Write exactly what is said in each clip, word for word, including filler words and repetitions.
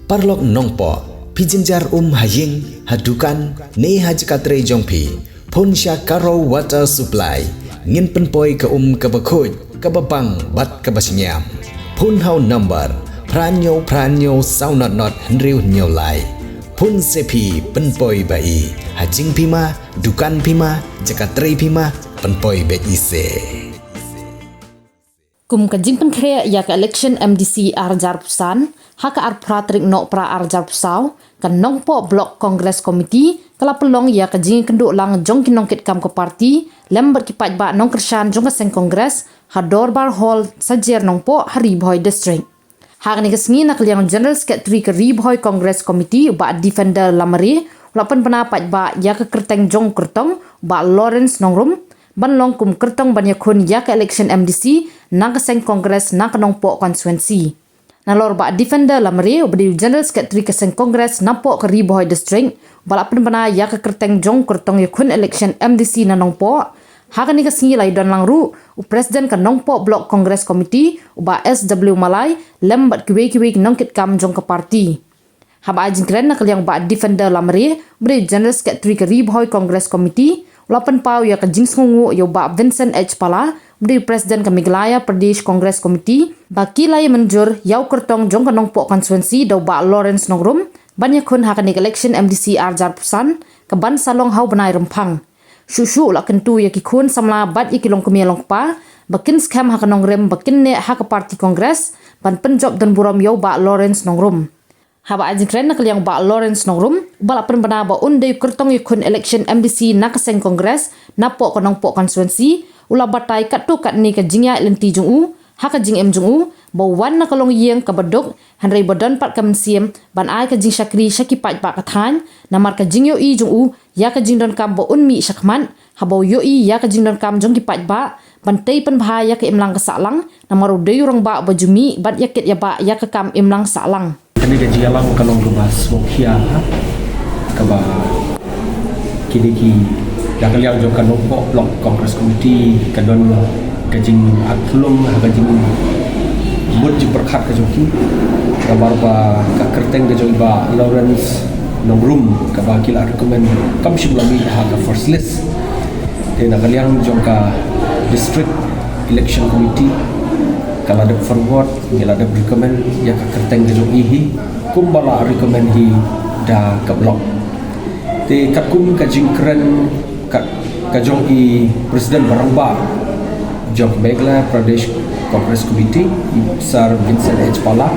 Paralok Nongpoh, phi jynjar um ha ïing, ha dukan, ne ha jaka trei jong phi, phone sha Karo Water Supply. Ngin pynpoi ka um kaba khuid, kaba bang bad kaba shngiam. Phone ha u number phra hynñiew phra hynñiew saw not not hynriew hynñiew lai. Phone se phi pynpoi ba i, ha jingphi ma, dukan phi ma, jaka trei phi ma, pynpoi beit i se. Kum ka jingpynkhreh ïa ka election M D C ar hajar arphew san, ha ka arphew phra tarik Nohprah ar hajar arphew saw, ka Nongpoh Block Congress Committee ka la pynlong ïa ka jingïakynduh lang jong ki nongkitkam ka party lem bad ki paidbah nongkyrshan jong ka seng Congress ha Dorbar Hall, Sajer Nongpoh, ha Ri Bhoi District. Ha kane ka sngi, na ka liang General Secretary ka Ri Bhoi Congress Committee, u Bah Defender Lamare, u la pynbna paidbah ïa ka kyrteng jong u kyrtong, u Bah Lawrence Nongrum, ban long kum kyrtong ban ïakhun ïa ka election M D C na ka seng Congress na ka Nongpoh constituency. Nalor u Bah Defender Lamare, uba dei u General Secretary ka seng Congress napoh ka Ri Bhoi District, uba la pynbna ïa ka kyrteng jong u kyrtong ïakhun election M D C na Nongpoh, ha kane ka sngi la ïadon lang ruh u President ka Nongpoh Block Congress Committee, u Bah S W Malai, lem bad kiwei kiwei ki nongkitkam jong ka party. Haba ai jingkren na ka liang u Bah Defender Lamare, uba dei u General Secretary ka Ri Bhoi Congress Committee, u la pynpaw ïa ka jingsngewnguh ïa u Bah Vincent H Pala, uba dei u President ka Meghalaya Pradesh Congress Committee, ba ki la ïamynjur ïa u kyrtong jong ka Nongpoh constituency da u Bah Lawrence Nongrum ban ïakhun ha kane ka election M D C ar hajar arphew san, kaban sa long ha u bnai Rymphang. Shuh shuh u la kyntu ïa ki khun samla bad ïa ki longkmie longkpa ba kin skhem ha ka nongrim ba kin neh ha ka party Congress ban pynjop donburom ïa u Bah Lawrence Nongrum. Haba ai jingkren na ka liang u Bah Lawrence Nongrum, uba la pynbna ba un dei u kyrtong ïakhun election M D C na ka seng Congress napoh ka Nongpoh constituency, u la batai katto katne ka jingïaid lynti jong u ha ka jingim jong u, ba u wan na ka longïing kaba duk, hynrei ba don pat ka mynsiem ban ai ka jingshakri sha ki paidbah ka thaiñ, namar ka jingïohi jong u ïa ka jingdonkam ba un mih shakhmat, haba u ïohi ïa ka jingdonkam jong ki paidbah ban tei pynbha ïa ka imlang ka sahlang, namar u dei u rangbah uba ju mih bad ïakit ïabah ïa ka kam imlang sahlang. Kane ka jingïalang ka long kaba sngewkhia, ha, kaba kine ki, na ka liang jong ka Nongpoh Block Congress Committee, ka don ka jingathlung ha ka jingmut jingpyrkhat ka jong ki, namar ba ka kyrteng ka jong i Bah Lawrence Nongrum kaba ki la recommend kam shym la mih ha ka first list. Te na ka liang jong ka District Election Committee ka la dep forward, ngi la dep recommend ïa ka kyrteng ka jong i hi, kumba la recommend hi da ka block. Te katkum ka jingkren ka, ka jong i President ba rangbah jong Meghalaya Pradesh Congress Committee, Sir Vincent H Pala,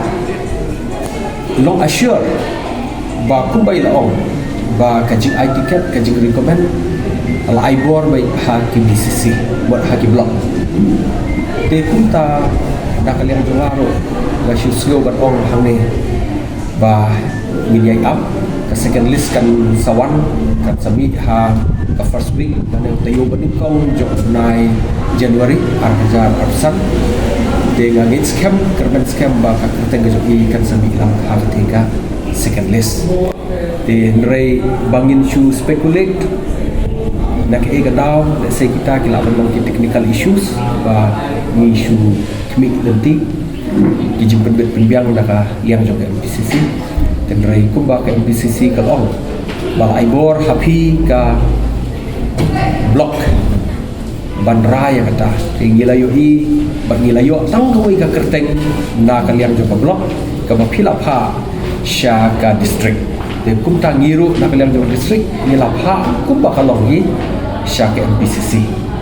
long assure ba kumba i la ong ba ka jingai ticket, ka jingrecommend la ai bor beit ha ki D C C bad ha ki block. Te kumta na ka liang jong nga ruh nga shu sngew ban ong hangne ba ngin ïai ap, ka second list kan sa wan, kan sa mih ha ka first week, lane u taïew ba nyngkong jong u bnai January ar hajar arphew san. Te nga ngeit skhem, kyrmen skhem ba ka kyrteng ka jong i kan sa mih lang ha katei ka second list. Te hynrei ba ngin shu speculate na kaei ka daw, lehse kita ki lah ban long ki technical issues ba ngi shu khmih lynti, ki jingpynbit pynbiang na ka liang jong ka M P C C. Te hynrei kumba ka M P C C ka la ong ba la ai bor ha phi ka block ban rai ïa kata. Te ngi la ïohi bad ngi la ïoh tang kawei ka kyrteng na ka liang jong ka block kaba phi la phah sha ka district. Te kumta ngi ruh na ka liang jong ka district ngi la phah kumba ka long hi sha ka M P C C.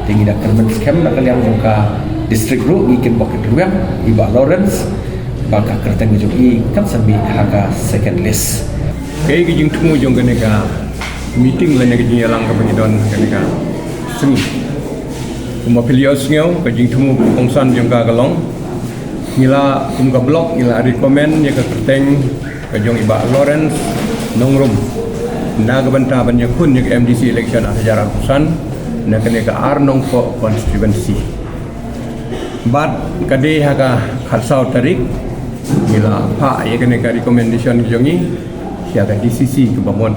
Te ngi da kyrmen skhem na ka liang jong ka district ruh ngi kynbok kynrwiang ïa i Bah Lawrence ba ka kyrteng jong i kan sa mih ha ka second list. Kaei ka jingthmu jong kane ka meeting lane ka jingïalang kaba ngi don kane ka sngi? Kumba phi la ïohsngew, ka jingthmu kongsan jong ka ka long, ngi la, kum ka block, ngi la recommend ïa ka kyrteng ka jong i Bah Lawrence Nongrum na ka bynta ban ïakhun ïa ka M D C election ar hajar arphew san na kane ka Ar Nongpoh constituency. Bad ka dei ha ka khatsaw tarik ngi la phah ïa kane ka recommendation ka jong i sha ka D C C kaba mut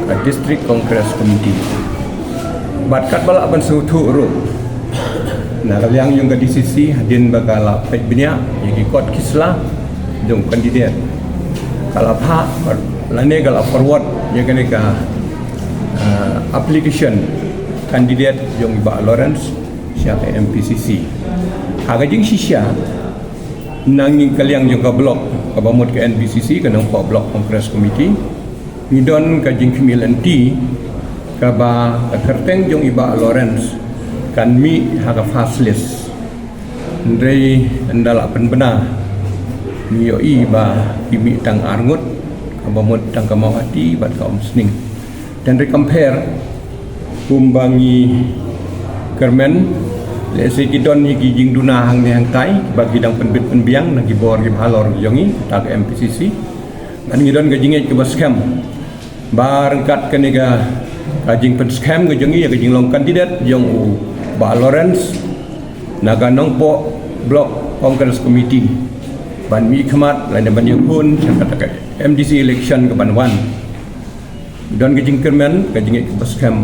ka District Congress Committee. Bad katba lah ban sngewthuh ruh na ka liang jong ka D C C hadien ba ka la peit bniah ïa ki kot ki sla jong u candidate, Ka la phah lane ka la forward ïa kane ka, ah, application candidate jong i Bah Lawrence sha ka M P C C. Ha ka jingshisha, na ngi ka liang jong ka block, kaba mut ka N B C C, ka Nongpoh Block Congress Committee, ngi don ka jingkhmih lynti kaba ka kyrteng jong i Bah Lawrence kan mih ha ka first list. Hynrei ynda la pynbna, ngi ïohi ba ki mih tang arngut, kaba mut tang ka Mawhati bad ka Umsning. Te hynrei compare, kumba ngi kyrmen, lehse ki don hi ki jingduna hangne hangtai, ba ki dang pynbit pynbiang na ki bor kiba halor jong ngi, kata ka M P C C. Bad ngi don ka jingngeit kaba skhem ba ryngkat kane ka, ka jingpynskhem ka jong ngi ïa ka jinglong candidate jong u Bah Lawrence na ka Nongpoh Block Congress Committee, ban mihkhmat lane ban ïakhun sha kata ka M D C election kaban wan. Don ka jingkyrmen, ka jingngeit kaba skhem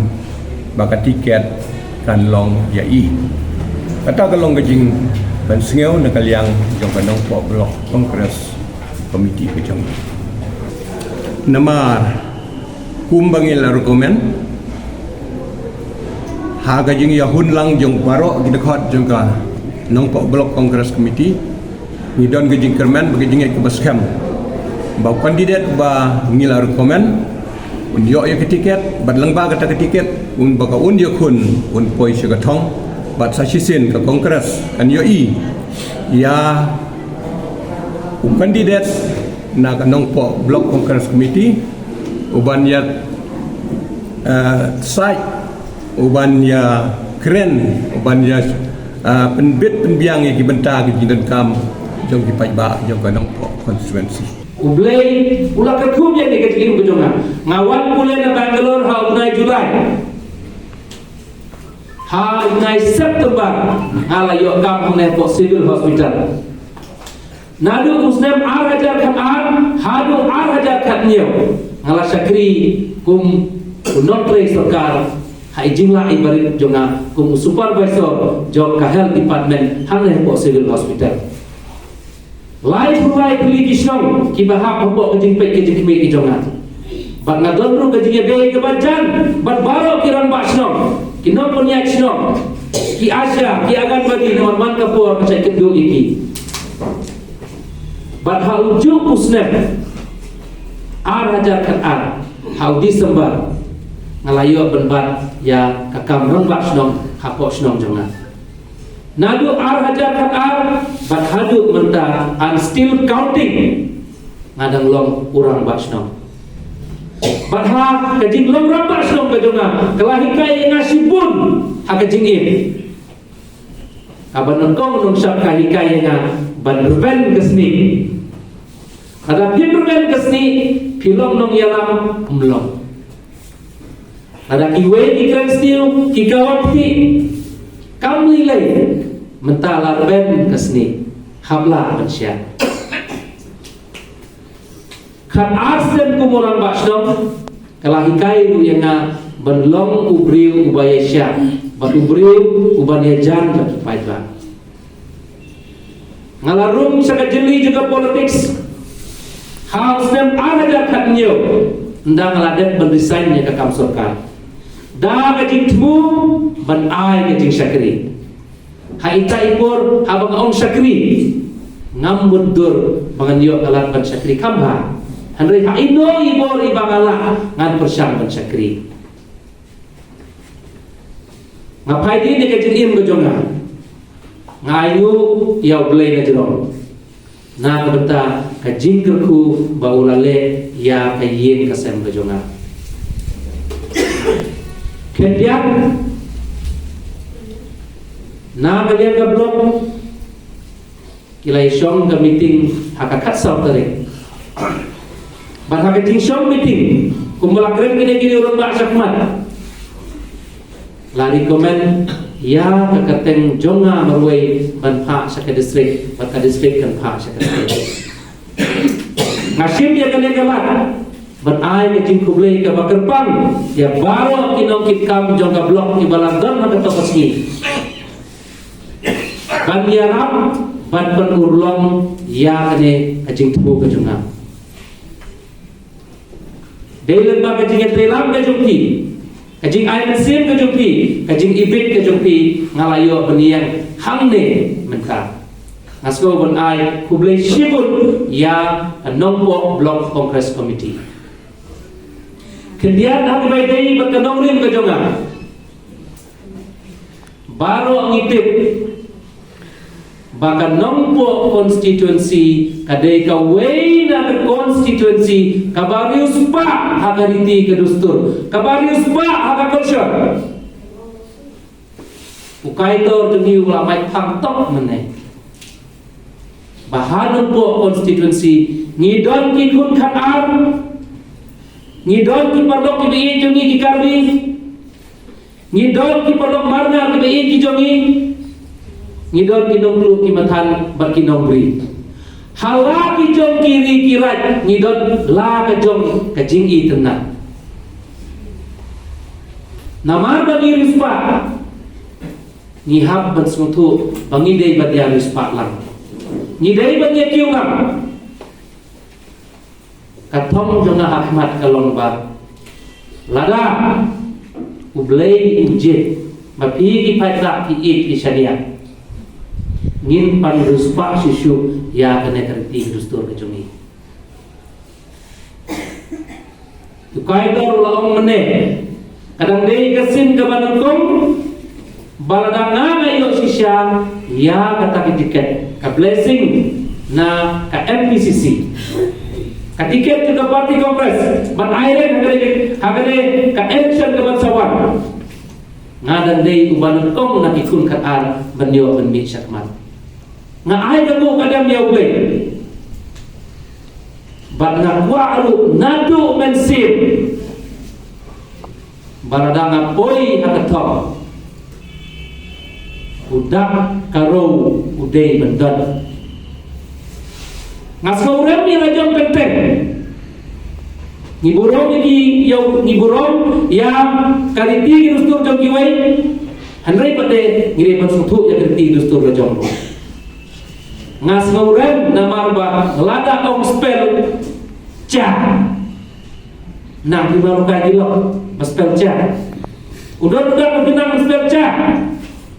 ba ka tiket kan long ïa i. Kata ka long ka jingpynsngew na ka liang jong ka Nongpoh Block Congress Committee ka jong ngi. Namar kumba ngi la recommend ha ka jingïahun lang jong baroh ki dkhot jong ka Nongpoh Block Congress Committee, ngi don ka jingkyrmen bad ka jingngeit kaba skhem ba u candidate ba ngi la recommend un ïoh ïa ka tiket, bad lyngba kata ka tiket, un ba ka un ïakhun, un poi sha ka thong, bad sa shisien ka Congress kan ïohi ïa u candidate na ka Nongpoh Block Congress Committee, uban ïa, eh, sait, uban ïa kren, uban ïa, eh, pynbit pynbiang ïa ki bynta ki jingdonkam jong ki paidbah jong ka Nongpoh constituency. U Blei u la kyrkhu ïa ngi ka jingim ka jong nga. Nga wan pule na Bangalore ha u bnai July. Ha u bnai September nga la ïoh kam hangne hapoh Civil Hospital. Naduh u snem ar hajar khat ar haduh ar hajar khat hynñiew nga la shakri kum u nongtrei sorkar ha i jinglah i barit jong nga kum u supervisor jong ka health department hangne hapoh Civil Hospital. Lai phew lai tylli ki shnong kiba hap hapoh ka jingpeit ka jingkhmih ki jong nga. Bad nga don ruh ka jingïadei kaba jan bad baroh ki rangbah shnong, ki nongpynïaid shnong, ki ASHA, ki Anganwadi, namar man ka por nga shait kynduh ïa ki. Bad ha u juh u snem ar hajar khat ar, ha u December, nga la ïoh pynbat ïa ka kam rangbah shnong hapoh shnong jong nga. Naduh ar hajar khat ar bad haduh mynta, and still counting, nga dang long u rangbah shnong. Bad ha ka jinglong rangbah shnong ka jong nga, ka la hikai ïa nga shibun ha ka jingim. Kaba nyngkong nongshad ka hikai ïa nga ban rben ka snieh. Lada phim rben ka snieh, phi long nongïalam, ym long. Lada kiwei ki kren sniew, ki kawang phi, kam lei lei, mynta la rben ka snieh, hap lah ban shad. Khat ar snem kum u rangbah shnong, ka la hikai ruh ïa nga ban long u briew uba ïaishah bad u briew uban ïajan bad ki paidbah. Nga la rung sha ka jylli jong ka politics ha u snem ar hajar khat hynñiew, ynda nga la dep ban resign ïa ka kam sorkar da ka jingthmu ban ai ka jingshakri. Ha ita i por haba nga ong shakri, ngam mutdur ba ngan ïoh ka lad ban shakri, kham bha. Hynrei ha ino i bor iba nga lah, ngan pyrshang ban shakri. Nga phai dien ïa ka jingim ka jong nga. Nga ainguh ïa U Blei na jrong na ka bynta ka jingkyrkhu ba u la leh ïa ka ïing ka sem ka jong nga. Khyndiat, na ka liang ka block ki la ïashong ka meeting ha ka khatsaw tarik. Bad ha ka jingshong meeting, kumba la kren kine ki rangbah shakhmat, la recommend ïa ka kyrteng jong nga marwei ban phah sha ka district, bad ka district kan phah sha ka state. Nga shim ïa kane ka lad ban ai ka jingkhublei kaba kyrpang ïa baroh ki nongkitkam jong ka block kiba la don ha kato ka sngi ban ïarap ban pynurlong ïa kane ka jingthmu ka jong nga. Dei lyngba ka jingïatreilang ka jong phi, ka jingai mynsiem ka jong phi, ka jingibit ka jong phi, nga la ïoh ban ïeng hangne mynta. Nga sngew ban ai khublei shibun ïa ka Nongpoh Block Congress Committee. Khyndiat ha kaba ïadei bad ka nongrim ka jong nga, baroh ngi tip ba ka Nongpoh constituency ka dei kawei na ka constituency kaba riewspah ha ka riti ka dustur, kaba riewspah ha ka culture. U kaitor jong ngi u la mait phang tok mynne ba ha Nongpoh constituency ngi don ki khun khatar, ngi don ki paralok kiba ïeit jong ngi ki Karbi, ngi don ki paralok Marnar kiba ïeit ki jong ngi, ngi don ki nongkluh ki mathan bad ki nongbriew. Ha la ki jong ki ri ki raid ngi don la ka jong ka jingitynnad. Namar ba ngi riewspah, ngi hap ban sngewthuh ba ngi dei ban ïa riewspah lang. Ngi dei ban ïa kiew lang. Ka thong jong nga ha khmat ka long ba lada U Blei u jied ba phi ki paidbah phi ïeit phi shaniah, ngin pan riewspah shuh shuh ïa kane ka riti ka dustur ka jong ngi. U kaitor u la ong mynne, ka dang dei ka sien kaba nyngkong ba lada nga nga ïoh shisha ïa kata ka tiket, ka blessing na ka M P C C, ka tiket ka party Congress ban ai reng ha kane, ha kane ka election kaban sa wan. Nga dang dei uba nyngkong na ki khun khatar ban ïoh ban mih shakhmat. Nga ai ka nguh ka dem ïa U Blei. Bad nga kwah ruh naduh mynsiem ba lada nga poi ha ka thong, u dak ka rew u dei ban don. Nga sngewrem ïa la jong teng teng. Ngi burom ïa ki, ïa, ngi burom ïa ka riti ki dustur jong kiwei. Hynrei pat de ngi dei ban sngewthuh ïa ka riti ki dustur la jong ruh. Nga sngewrem namar ba lada ong spell cha, nang ki Mawlai ki lok ba spell cha. U don u dak ba nang ba spell cha.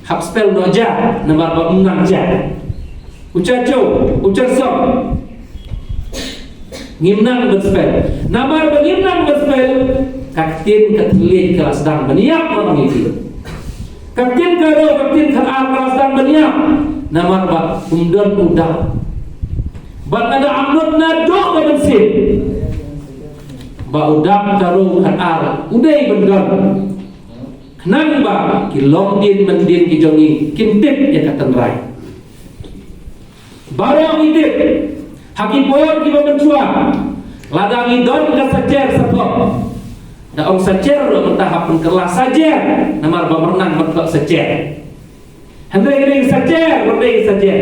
Hap spell noh ja namar ba ym nang ja. U cha cho, u cha song. Ngim nang ban spell. Namar ba ngim nang ban spell, ka ktien ka thylliej ka la sdang ban ïap ma ngi. Ka ktien ka rew, ka ktien ka ar ka la sdang ban ïap. Namar ba um don u dak. Bad lada am nud naduh ka mynsiem ba u dak, ka rew, ka ar u dei ban don. Khnang ba ki longdien myndien ki jong ngi kin tip ïa ka tynrai. Baroh ngi tip ha ki por kiba mynshuwa, lada ngi don ka sajer sathoh, da ong sajer ruh mynta hap pynkylla sajer, namar ba mynnan mynta sajer. Hynrei ngi dei sajer, ngi dei sajer.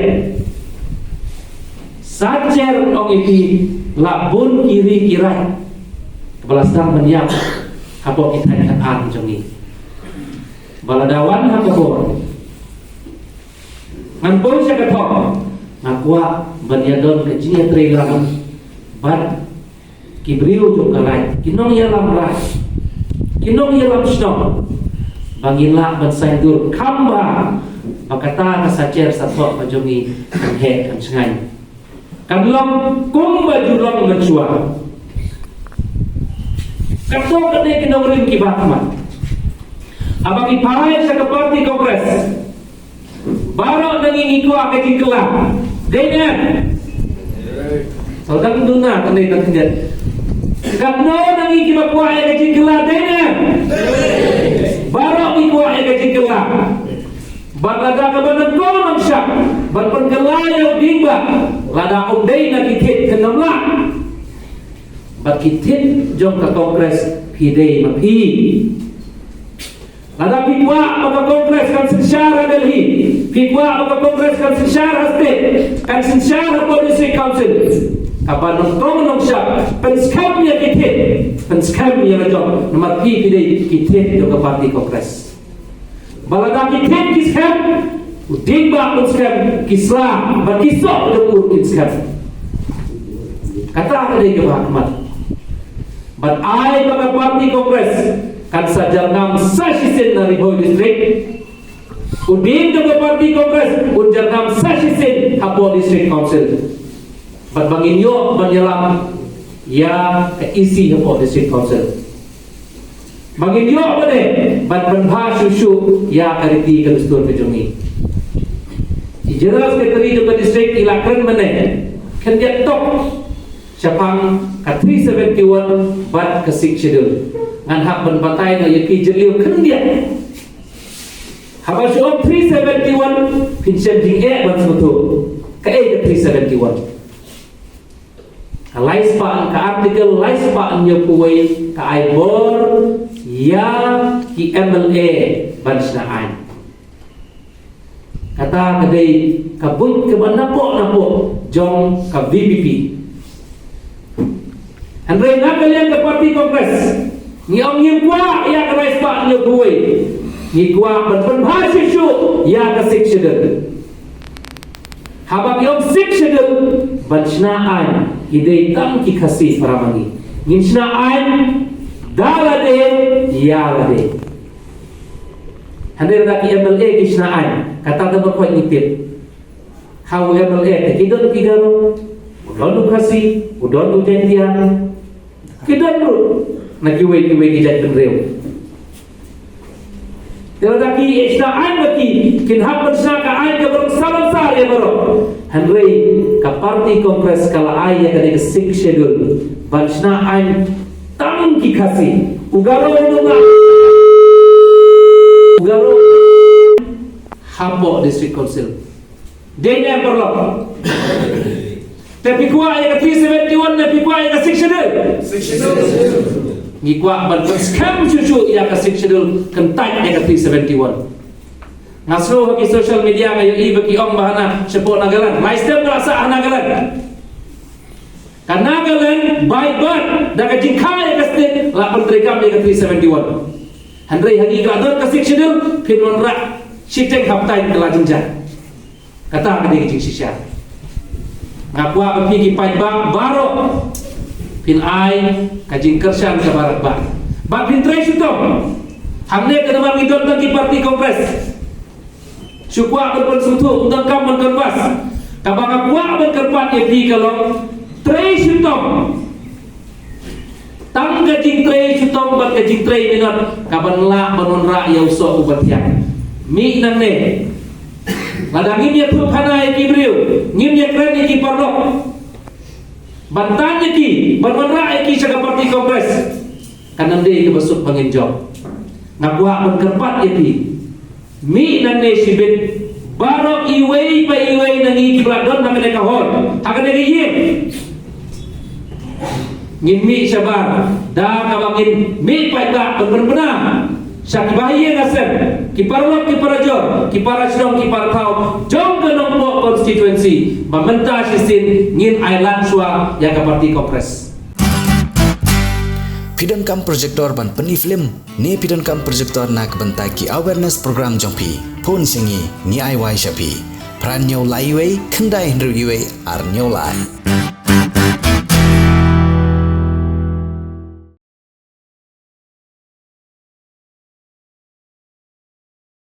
Sajer ong iti la bun ki ri ki raid kaba la sdang ban ïap hapoh ki thaiñ khatar jong ngi. Ba lada wan ha ka bor ngan poi sha ka thong, nga kwah ban ïadon ka jingïatreilang bad ki briew jong ka raid, ki nongïalam raid, ki nongïalam shnong, ba ngin lah ban saiñdur kham bha ba kata ka sajer sathoh ka jong ngi kan heh kan shngaiñ. Kan long kumba ju long mynshuwa. Kato ka dei ki nongrim kiba khmat. Haba ngi phai sha ka party Congress, baroh na ngi ngi kwah ka jingkylla. Dei ne? Sawdong duna ka dei na khyndiat. Katno na ngi kiba kwah ïa ka jingkylla, dei ne? Baroh ngi kwah ïa ka jingkylla. Bad lada kaba nyngkong nongshah ban pynkylla ïa u dieng bah, lada um dei na ki thied kan ym lah. Bad ki thied jong ka Congress phi dei ma phi. Lada phi kwah ba ka Congress kan synshar ha Delhi, phi kwah ba ka Congress kan synshar ha state, kan synshar hapoh district council, kaba nyngkong nongshah pynskhem ïa ki thied, pynskhem ïa la jong, namar phi phi dei ki thied jong ka party Congress. Ba lada ki thied ki skhem, u dieng bah un skhem, ki sla bad ki soh jong u kin skhem. Kata ka dei kaba khmat. Bad ai ba ka party Congress kan sa jyrngam sa shisien na Ri Bhoi District, u ding jong ka party Congress un jyrngam sa shisien hapoh District Council. Bad ba ngin ïoh ban ïalam ïa ka E C hapoh District Council. Ba ngin ïoh bad eh ban pynbha shuh shuh ïa ka riti ka dustur ka jong ngi. I General Secretary jong ka district i la kren mynne khyndiat tok shaphang ka three seventy one bad ka Sixth Schedule. Ngan hap ban batai noh ïa ki jylliew khyndiat. Haba shu ong three seventy one phin shem jingeh ban sngewthuh. Kaei ka three seventy one? Ka lai spah, ka article lai spah hynñiew phew wei ka ai bor ïa ki M L A ban shna aiñ. Kata ka dei ka buit kaba napoh napoh jong ka V P P. Hynrei na ka liang ka party Congress ngi ong ngim kwah ïa ka lai spah hynñiew phew wei. Ngi kwah ban pynbha shuh shuh ïa ka Sixth Schedule. Haba ki ong Sixth Schedule ban shna aiñ, ki dei tang ki Khasi para ma ngi. Ngin shna aiñ da lade ïa lade. Hynrei lada ki M L A ki shna aiñ, kata da ba khot ngi tip. Ha u M L A te ki don ki Garo, u don u Khasi, u don u Jaintia. Ki don ruh na kiwei kiwei ki jaitbynriew. Te lada ki shna aiñ ba ki, kin hap ban shna ka aiñ kaba rung salonsar ïa baroh. Hynrei ka party Congress ka la ai ïa kane ka Sixth Schedule ban shna aiñ tang ki Khasi. U Garo u nongah, u Garo hapoh District Council. Dei ne em paralok? Te phi kwah ïa ka three seventy one ne phi kwah ïa ka Sixth Schedule? Ngi kwah ban pynskhem shuh shuh ïa ka Sixth Schedule kyntait ïa ka three seventy one. Nga sngew ha ki social media nga ïohi ba ki ong ba hana shapoh Nagaland, lai stem ka la sah ha Nagaland. Ka Nagaland bai bad da ka jingkha ïa ka state la pyntreikam ïa ka three seventy one. Hynrei ha ngi ka la don ka Sixth Schedule phin wanrah shiteng hapdeng ka la jingjia. Kata ka dei ka jingshisha. Nga kwah ba phi ki paidbah baroh phin ai ka jingkyrshan kaba radbah. Bad phin trei shitom. Hangne ka namar ngi don tang ki party Congress. Shu kwah ban pynsngewthuh, ym donkam ban canvass. Kaba nga kwah ban kyrpad ïa phi ka long trei shitom. Tang ka jingtrei shitom bad ka jingtrei minot kaban lah ban wanrah ïa u soh uba thiang. Mih nangne. Lada ngim ïathuh khana ïa ki briew, ngim ïakren ïa ki paralok ban tan ïa ki, ban wanrah ïa ki sha ka party Congress, kan ym dei kaba suk ba ngin jop. Nga kwah ban kyrpad ïa phi. Mih nangne shibit, baroh iwei pa iwei na ngi kiba la don ha kane ka hall, ha kane ka ïing. Ngin mih shabar da kaba ngin mih paidbah ban pynbna sha ki bahaïing hasem, ki paralok, ki parajor, ki parashnong, ki parathaw jong ka Nongpoh constituency ba mynta shisien ngin ailad shuwa ïa ka party Congress. Phi donkam projector ban pyni film? Ne phi donkam projector na ka bynta ki awareness program jong phi? Phone sha ngi, ngi ai wai sha phi. Phra hynñiew lai wei, khyndai hynriew wei, ar hynñiew lai.